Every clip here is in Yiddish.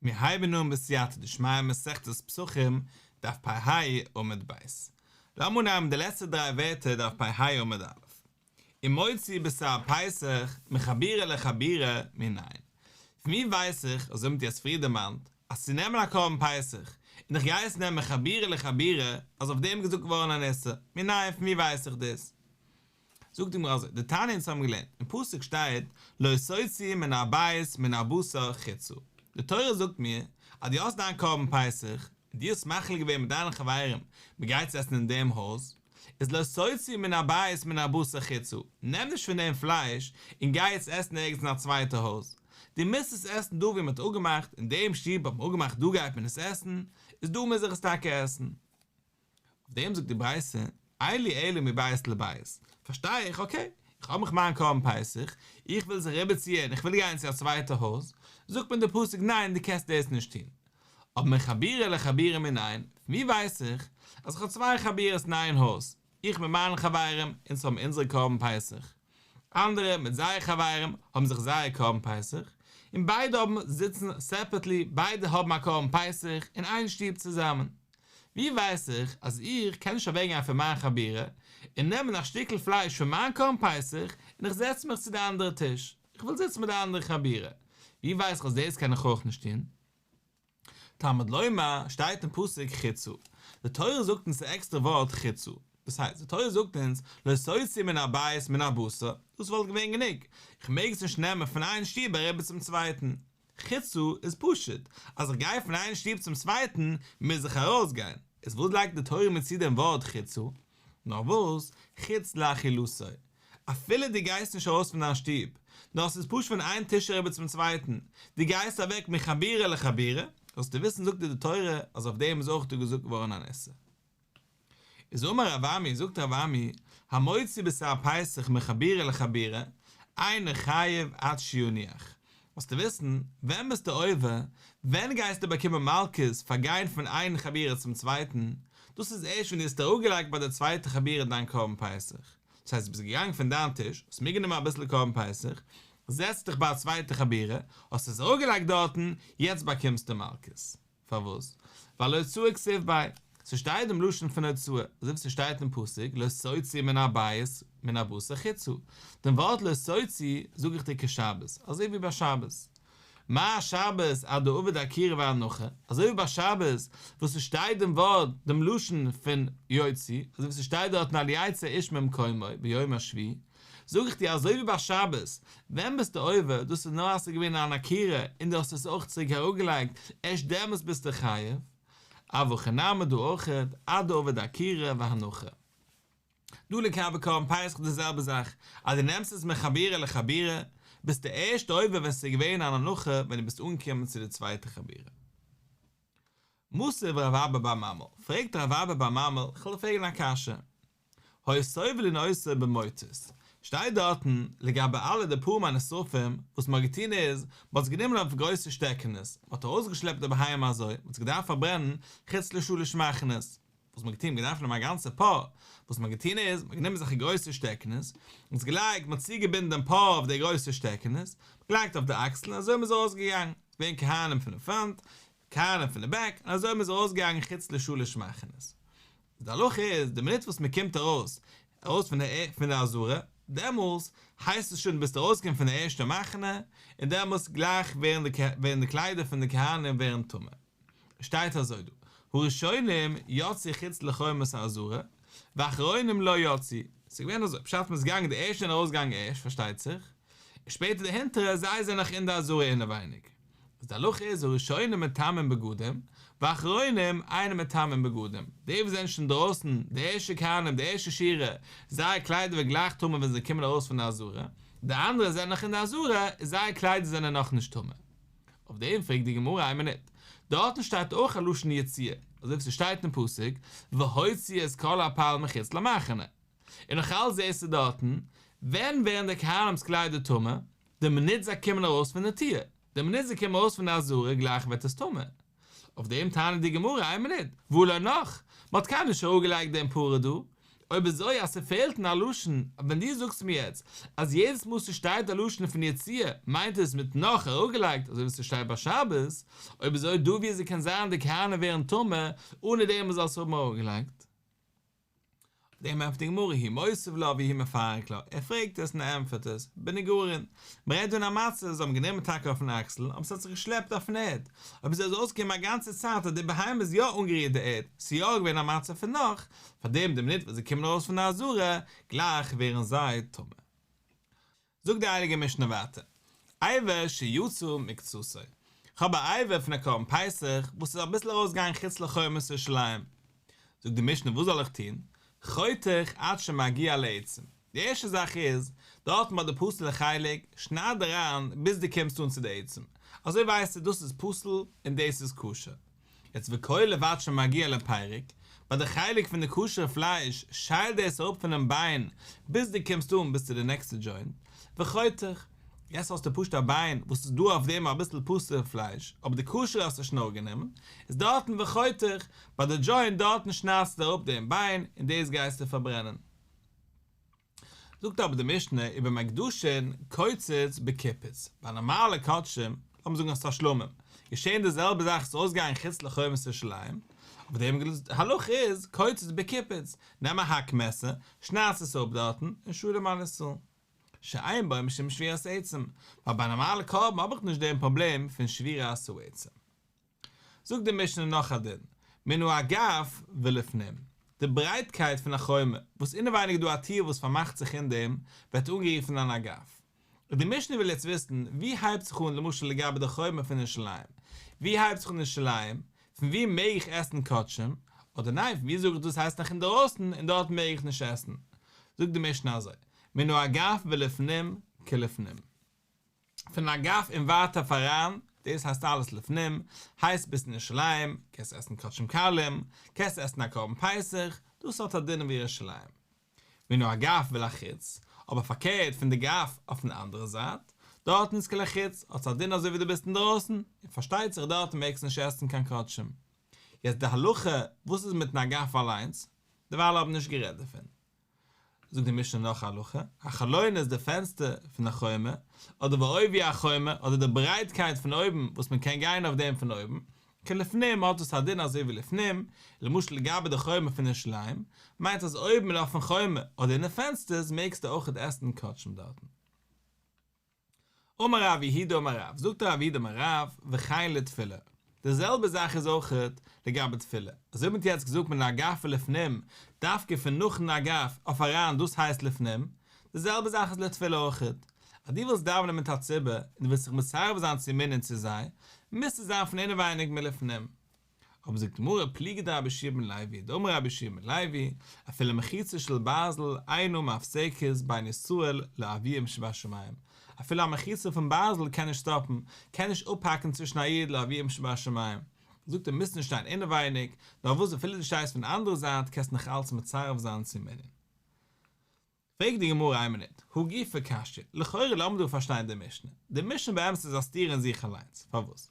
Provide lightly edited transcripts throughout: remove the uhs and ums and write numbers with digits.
מיר הייבן אן בסייעתא דשמיא מסכת פסחים, דף פ"ה עמוד ב'. לאמיר אנהייבן די לעצטע דריי ווערטער דף פ"ה עמוד א'. ומוציא בשר פסח מחבורה לחבורה מנין. פון ווי ווייס איך, אזוי ווי מ'האט יעצט פריער דערמאנט, אז צו נעמען א קרבן פסח, און איך גיי עס נעמען מחבורה לחבורה, אז אויף דעם איז געזאגט געווארן אן איסור, מנין פון ווי ווייס איך דאס? זאגט די גמרא אזוי, דתניא אונז האבן געלערנט, אין פסוק שטייט לא תוציא מן הבית מן הבשר חוצה, די תורה זאגט מיר אז דו האסט דיין קרבן פסח, און דו האסט מחליט געווען מיט דיינע חברים מען גייט עס עסן אין דעם הויז, איז לא תוציא מן הבית מן הבשר חוצה, נעם נישט פון דעם פלייש און גיי עס עסן ערגעץ אין א צווייטע הויז, דו מוזט עס עסן דא ווי מען האט אפגעמאכט, אין דעם שטוב האט מען אפגעמאכט דא גייט מען עס עסן, איז דא מוז איך עס טאקע עסן. אויף דעם זאגט די ברייתא, אין לי אלא מבית לבית, פארשטיי איך, אקעי, איך האב מיך מיין קרבן פסח, איך וויל זיך אריבערציען, איך וויל גיין צו א צווייטע הויז, זאגט מיר די פסוק ניין דו קענסט דאס נישט טון. אבער מחבורה לחבורה מנין, פון ווי ווייס איך אז איך האב צוויי חבורות אין איין הויז, איך מיט מיינע חברים, אונז האבן אונזערע קרבן פסח, אנדערע מיט זייער חברים האבן זיך זייער קרבן פסח, און ביידע האבן זיצן סעפערטלי, ביידע האבן א קרבן פסח אין איין שטוב צוזאמען. ווי ווייס איך אז איך קען נישט אוועקגיין פון מיין חבורה און נעמען א שטיקל פלייש פון מיין קרבן פסח און איך זעץ מיך צו די אנדערע טיש, איך וויל זיצן מיט די אנדערע חבורה, ווי ווייס איך אז דאס קען איך אויך נישט טון? תלמוד לומר, שטייט אין פסוק חוצה, די תורה זאגט אונז די עקסטערע ווארט חוצה, דאס הייסט די תורה זאגט אונז לא תוציא מן הבית מן הבשר, דאס וואלט געווען גענוג, איך מעג עס נישט נעמען פון איין שטוב אריבער צום צווייטן, חוצה איז פשוט, אז איך גיי פון איין שטוב צום צווייטן מוז איך ארויסגיין, איז וואס לייגט די תורה מיר צו דעם ווארט חוצה? נאר וואס, חוץ לאכילתו, אפילו דו גייסט נישט ארויס פון דיין שטוב, נאר עס איז פשוט פון איין טיש אריבער צום צווייטן, דו גייסט אוועק מחבורה לחבורה, זאלסטו וויסן זאגט דיר די תורה אז אויף דעם איז אויך דא געזאגט געווארן אן איסור. איז אמר רב אמי, זאגט רב אמי, המוציא בשר פסח מחבורה לחבורה, אינו חייב עד שיניח. זאלסטו וויסן, ווען ביסטו עובר, ווען גייסטו באקומען מלקות פאר גיין פון איין חבורה צום צווייטן, דאס איז ערשט ווען דו האסט אראפגעלייגט ביי די צווייטע חבורה דיין קרבן פסח. דאס הייסט דו ביסט געגאנגען פון דיין טיש, האסט מיטגענומען אביסל קרבן פסח, זעצט דיך ביי א צווייטע חבורה, האסט עס אראפגעלייגט דארטן, יעצט באקומסטו מלקות. פארוואס? ווייל הוצאה כתיב ביה, ס'שטייט דעם לשון פון הוצאה, אזוי ווי ס'שטייט אין פסוק לא תוציא מן הבית מן הבשר חוצה, דעם ווארט לא תוציא זאג איך דיר כשבת, אזוי ווי ביי שבת. מה שבת עד דעביד עקירה והנחה, אזוי ווי ביי שבת וואס ס'שטייט דעם ווארט דעם לשון פון יוציא, אזוי ווי ס'שטייט דארטן אל יצא איש ממקומו ביום השביעי, זאג איך דיר אזוי ווי ביי שבת, ווען ביסטו עובר, דאס איז נאר אז ס'איז געווען אן עקירה און דו האסט עס אויך צוריק אראפגעלייגט, ערשט דעמאלטס ביסטו חייב, אף הכא נמי דא אויכעט, עד דעביד עקירה והנחה. דא לגבי קרבן פסח די זעלבע זאך, אז דו נעמסט עס מחבורה לחבורה, ביסטו ערשט עובר ווען ס'איז געווען אן הנחה ווען דו ביסט אנגעקומען צו די צווייטע חבורה. מתיב רב אבא בר ממל, פרעגט רב אבא בר ממל, כ'וויל פרעגן א קשיא, היו סובלין אותו במוטות, שטייט דארטן לגבי אלע די פרים הנשרפים, וואס מ'האט געטון איז, מ'האט עס גענומען אויף גרויסע שטעקענעס, מ'האט ארויסגעשלעפט די בהמה אזוי, מ'האט עס געדארפט פארברענען חוץ לשלש מחנות, וואס מ'האט געטון, מ'האט געדארפט נעמען א גאנצע פר, וואס מ'האט געטון איז, מ'האט גענומען אזעלכע גרויסע שטעקענעס, און עס געלייגט, מ'האט צוגעבינדן דעם פר אויף די גרויסע שטעקענעס, מ'האט געלייגט אויף די אקסלען, אזוי איז מען ארויסגעגאנגען, געווען כהנים פון די פראנט, כהנים פון די בעק, און אזוי איז מען ארויסגעגאנגען חוץ לשלש מחנות. די הלכה איז, די מינוט וואס מען קומט ארויס, ארויס פון די פון די עזרה, דעמאלס הייסט עס שוין דו ביסט ארויסגעקומען פון די ערשטע מחנה, און דעמאלס גלייך ווערן די ווערן די קליידער פון די כהנים ווערן טמא. שטייט אזוי דא, הראשונים יצאו חוץ לחומת העזרה, ואחרונים לא יצאו. ס'איז געווען אזוי, פשט מ'איז געגאנגען די ערשטע זענען ארויסגעגאנגען ערשט פארשטייט זיך, און שפעטער די הינטערע, זיי זענען נאך אין די עזרה אינעווייניג. איז די הלכה איז הראשונים מטמאים בגדים, ואחרונים אינם מטמאים בגדים, די וואס זענען שוין דרויסן, די ערשטע כהנים, די ערשטע שורה, זייער קליידער ווערט גלייך טמא ווען זיי קומען ארויס פון די עזרה, די אנדערע זענען נאך אין די עזרה, איז זייער קליידער זענען נאך נישט טמא. אויף דעם פרעגט די גמרא איין מינוט, דארטן שטייט אויך א לשון יציאה, אזוי ווי ס'שטייט אין פסוק, והוציא את כל הפר מחוץ למחנה, און נאך אלץ זעסטו דארטן, ווען ווערן די כהנים'ס קליידער טמא? די מינוט זיי קומען ארויס פון די טיר, די מינוט זיי קומען ארויס פון די עזרה גלייך ווערט עס טמא. אויף דעם טענה'ט די גמרא, איין מינוט, והא לא נח, מען האט קיינמאל נישט אראפגעלייגט דעם פרה דא. אויב אזוי אז ס'פעלט אין א לשון, ווען דו זאגסט מיר יעצט אז יעדעס מאל ס'שטייט א לשון פון יציאה מיינט עס מיט נאך אראפגעלייגט אזוי ווי ס'שטייט ביי שבת, אויב אזוי דא וויאזוי קען זיין די כהנים ווערן טמא אנע דעם מ'זאל עס האבן אראפגעלייגט? אויף דעם ענטפערט די גמרא הוא מותיב לה והוא מפרק לה, ער פרעגט עס און ער ענטפערט עס, בנגררין, מ'רעדט דא אין א מצב זיי האבן גענומען טאקע אויפן אקסל אבער ס'האט זיך געשלעפט אויפן ערד, אויב אזוי איז אויסגעקומען א גאנצע צייט אז די בהמה איז יא אנגערירט די ערד, ס'איז יא געווען א מצב פון נאך, פארדעם די מינוט וואס זיי קומען ארויס פון די עזרה, גלייך ווערן זיי טמא. זאגט די הייליגע משנה ווייטער, אבר שיצא מקצתו, כ'האב א אבר פון א קרבן פסח וואס איז אביסל ארויסגעגאנגען חוץ לחומת ירושלים, זאגט די משנה וואס זאל איך טון, חותך עד שמגיע לעצם, די ערשטע זאך איז, דארטן ביי די פסול'ע חלק, שנייד אריין ביז דו קומסט אן צו די עצם, אזוי ווייסטו דאס איז פסול און דאס איז כשר. יעצט וקולף עד שמגיע לפרק, ביי די חלק פון די כשר'ע פלייש, שייל דאס אראפ פונעם ביין ביז דו קומסט אן ביז צו די נעקסטע דזשוינט, וחותך, יעצט האסטו פשוט א ביין וואס איז דא אויף דעם אביסל פסול'ע פלייש, אבער די כשר'ע האסטו שוין אראפגענומען, איז דארטן וחותך, ביי די דזשוינט דארטן שניידסטו אראפ דעם ביין און דאס גייסטו פארברענען. זאגט אבער די משנה ובמוקדשין קוצץ בקיפוץ, ביי נארמאלע קדשים, לאמיר זאגן אז ס'איז א שלמים, געשען די זעלבע זאך ס'איז ארויסגעגאנגען חוץ לחומת ירושלים, אבער די הלכה איז קוצץ בקיפוץ, נעם א האק מעסער, שניידסט עס אפ דארטן, און שלום על ישראל. שאין בו משום שבירת עצם, ווייל ביי א נארמאלע קרבן האב איך נישט דעם פראבלעם פון שבירת העצם. זאגט די משנה נאך א דין, מן האגף ולפנים, די ברייטקייט פון א חומה, וואס אינעווייניג איז דא א טיר וואס פארמאכט זיך אין דעם, ווערט אנגערופן אן אגף. און די משנה וויל יעצט וויסן, ווי הייבט זיך אן למשל לגבי די חומה פון ירושלים, ווי הייבט זיך אן ירושלים, פון ווי מעג איך עסן קדשים, אדער ניין פון ווי זאג איך דאס הייסט נאך אינדערויסן און דארט מעג איך נישט עסן. זאגט די משנה אזוי, מן האגף ולפנים כלפנים. פון אגף און ווייטער פאראן, דאס הייסט אלעס לפנים, הייסט ביסט אין ירושלים, קענסט עסן קדשים קלים, קענסט עסן א קרבן פסח, דאס האט א דין ווי ירושלים. מן האגף ולחוץ, אבער פארקערט פון די אגף אויפן אנדערע זייט, דארטן איז כלחוץ, האט עס א דין אזוי ווי דו ביסט אינדרויסן, און פארשטייט זיך דארטן מעגסטו נישט עסן קיין קדשים. יעצט די הלכה, וואס איז מיטן אגף אליינס? דערווייל האבן נישט גערעדט דערפון. זאגט די משנה נאך א הלכה, החלונות די פענסטער פון א חומה, אדער ועובי החומה, אדער די ברייטקייט פון אויבן וואס מען קען גיין אויף דעם פון אויבן, כלפנים האט עס א דין אזוי ווי לפנים, למשל לגבי די חומה פון ירושלים, מיינט אז אויבן אויפן חומה אדער אין די פענסטערס מעגסטו אויכעט עסן קדשים דארטן. אמר רב יהודה אמר רב, זאגט רב יהודה אמר רב, וכן לתפילה, די זעלבע זאך איז אויכעט לגבי תפילה, אזוי ווי מ'האט יעצט געזאגט מן האגף ולפנים, דווקא פון נאכן אגף אויף אריין דאס הייסט לפנים, די זעלבע זאך איז לתפילה אויכעט, אז דו ווילסט דאווענען מיט א ציבור און דו ווילסט זיך מצרף זיין צו מנין צו זיי, מוזטו זיין פון אינעווייניג מלפנים. אבער זאגט די גמרא פליגא דרבי יהושע בן לוי, דאמר רבי יהושע בן לוי, אפילו מחיצה של ברזל אינה מפסקת בין ישראל לאביהם שבשמים, אפילו א מחיצה פון ברזל קען נישט סטאפן, קען נישט אפהאקן צווישן א איד לאביהם שבשמים, זאגט ער מוזט נישט שטיין אינעווייניג, נאר וואס אפילו דו שטייסט פון די אנדערע זייט קענסטו נאך אלץ מצרף זיין צום מנין. פרעגט די גמרא איין מינוט, הא גופא קשיא, לכאורה לאמיר דא פארשטיין די משנה, די משנה באמת איז א סתירה אין זיך אליינס, פארוואס?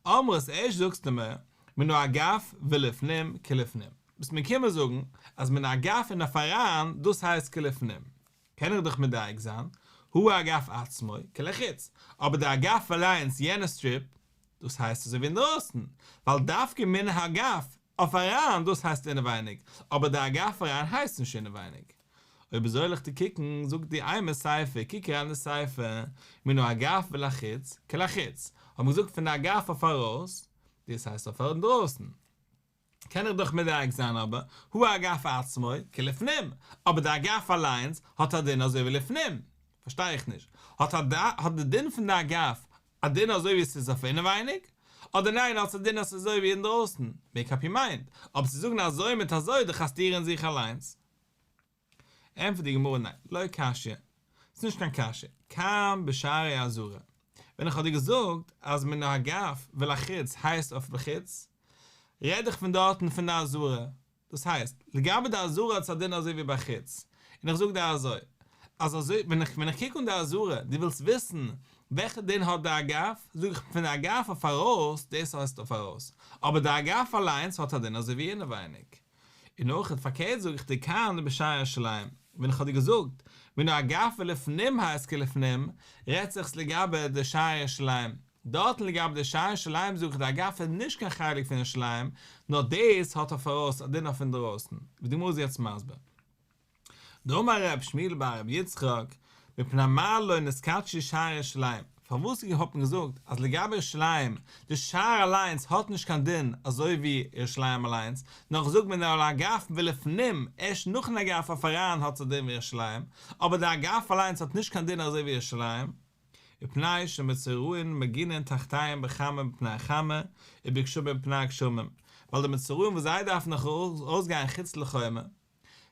אמרת ערשט זאגסטו מיר, מן האגף ולפנים כלפנים, ביסט מיר קומען זאגן אז מן האגף און אויף אריין דאס הייסט כלפנים, קען איך דאך מדייק זיין, הא אגף עצמו כלחוץ, אבער די אגף אליינס יענע סטריפ, דאס הייסט אזוי ווי אינדרויסן, ווייל דווקא מן האגף אויף אריין דאס הייסט אינעווייניג, אבער די אגף אריין הייסט נישט אינעווייניג. אויב אזוי וועל איך דיר קוקן, זאגט דיר אימא סיפא, קוק אריין די סיפא, מן האגף ולחוץ, כלחוץ, האט מען געזאגט פון די אגף אויף ארויס, דאס הייסט אויף אינדרויסן. קען איך דאך מדייק זיין אבער, הא אגף עצמו, כלפנים, אבער די אגף אליינס האט א דין אזוי ווי לפנים. פארשטיי איך נישט. האט האט די דין פון די אגף א דין אזוי ווי עס איז אויף אינעווייניג? אדער ניין האט עס א דין אז עס איז אזוי ווי אינדרויסן? מעיק אפ יור מיינד. אבער צו זאגן אזוי מיט אזוי איז דאך א סתירה אין זיך אליינס. ענטפערט די גמרא ניין, לא קשיא, ס'איז נישט קיין קשיא, כאן בשערי העזרה, ווען איך האב דיר געזאגט אז מן האגף ולחוץ הייסט אויף בחוץ, רעד איך פון דארטן פון די עזרה, דאס הייסט, לגבי די עזרה האט עס א דין אזוי ווי בחוץ, און איך זאג דיר אזוי, אז אזוי ווען איך ווען איך קוק אן די עזרה, דו ווילסט וויסן וועלכע דין האט די אגף, זאג איך פון די אגף אויף ארויס, דאס הייסט אויף ארויס, אבער די אגף אליינס האט א דין אזוי ווי אינעווייניג. און אויך פארקערט זאג איך דיר כאן בשער ירושלים, ווען איך האב דיר געזאגט מן האגף ולפנים הייסט כלפנים, רעדט זיך לגבי די שער ירושלים, דארטן לגבי די שער ירושלים זאג איך די אגף איז נישט קיין חלק פון ירושלים, נאר דאס האט אויף ארויס א דין אויף אינדרויסן, ווי די גמרא איז יעצט מסביר. דאמר ר' שמואל בר רבי יצחק, מפני מה לא נתקדשו שערי ירושלים, פארוואס האט מען געזאגט אז לגבי ירושלים די שער אליינס האט נישט קיין דין אזוי ווי ירושלים אליינס, נאר איך זאג מן האגף ולפנים, ערשט נאכן אגף אויף אריין האט עס א דין ווי ירושלים, אבער די אגף אליינס האט נישט קיין דין אזוי ווי ירושלים. מפני שמצורעין מגינין תחתיהם בחמה מפני החמה ובגשמים מפני הגשמים, ווייל די מצורעים וואס זיי דארפן נאך ארויסגיין חוץ לחומה,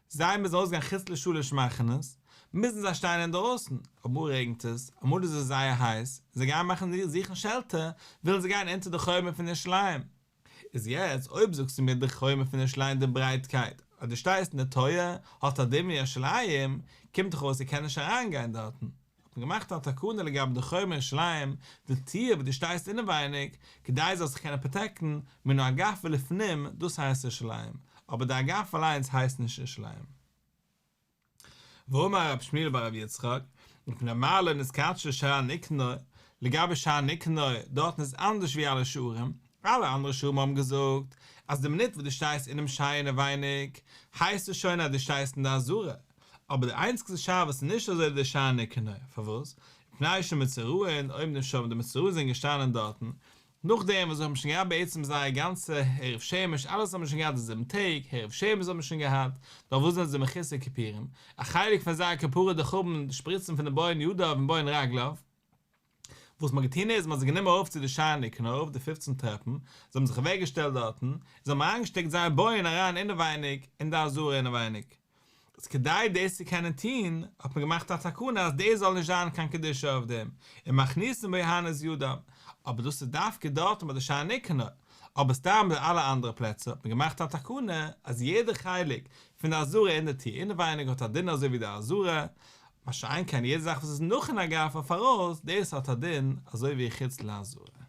זיי מוזן ארויסגיין חוץ לשלש מחנות, מוזן זיי שטיין אינדערויסן, אמאל רעגנט עס, אמאל איז עס זייער הייס, און זיי גייען מאכן זוכן שעלטער, ווילן זיי גיין אונטער די חומה פון ירושלים. איז יעצט אויב זאגסטו מיר די חומה פון ירושלים די ברייטקייט אז דו שטייסט אין די טויער האט א דין ווי ירושלים, קומט דאך אויס ער קען נישט אריינגיין דארטן, האט מען געמאכט א תקנה לגבי די חומה ירושלים, די טיר וואו דו שטייסט אינעווייניג, כדי זאלסט זיך קענען פראטעקטן, מן האגף ולפנים, דאס הייסט ירושלים, אבער די אגף אליינס הייסט נישט ירושלים. ואמר רב שמואל בר רב יצחק, מפני מה לא נתקדשו שער ניקנור, לגבי שער ניקנור, דארטן איז אנדערש ווי אלע שערים, אלע אנדערע שערים האבן געזאגט, אז די מינוט וואס דו שטייסט אינעם שער אינעווייניג, הייסט עס שוין אז דו שטייסט אין די עזרה, אבער די איינציגסטע שער וואס איז נישט אזוי איז די שער ניקנור, פארוואס? מפני שמצורעין עומדים שם, די מצורעים זענען געשטאנען דארטן, נאכדעם וואס זיי האבן שוין געהאט בעצם זייער גאנצע הערב שמש, אלעס האבן שוין געהאט די זיבן טעג, הערב שמש האבן שוין געהאט, נאר וואס זענען זיי מחוסר כיפורים, א חלק פון זייער כפרה דורך האבן שפריצן פון די בוהן ידיו און בוהן רגליו. וואס מ'האט געטון איז, מ'האט זיי גענומען ארויף צו די שער ניקנור, ארויף די פופצן טרעפן, זיי האבן זיך אוועק געשטעלט דארטן, און זיי האבן אריינגעשטעקט זייער בוהן אריין אינעווייניג אין די עזרה אינעווייניג. איז כדי דאס צו קענען טון, האט מען געמאכט א תקנה אז דאס זאל נישט זיין קיין קדושה אויף דעם, ומכניסין בוהנות ידם, אבער דאס איז דווקא דארטן ביי די שער ניקנור, אבער סתם ביי אלע אנדערע פלעצער האט מען געמאכט א תקנה אז יעדע חלק פון די עזרה אין די טיר אינעווייניג האט א דין אזוי ווי די עזרה, מה שאין כן יעדע זאך וואס איז נאכן אגף אויף ארויס, דאס האט א דין אזוי ווי חוץ לעזרה.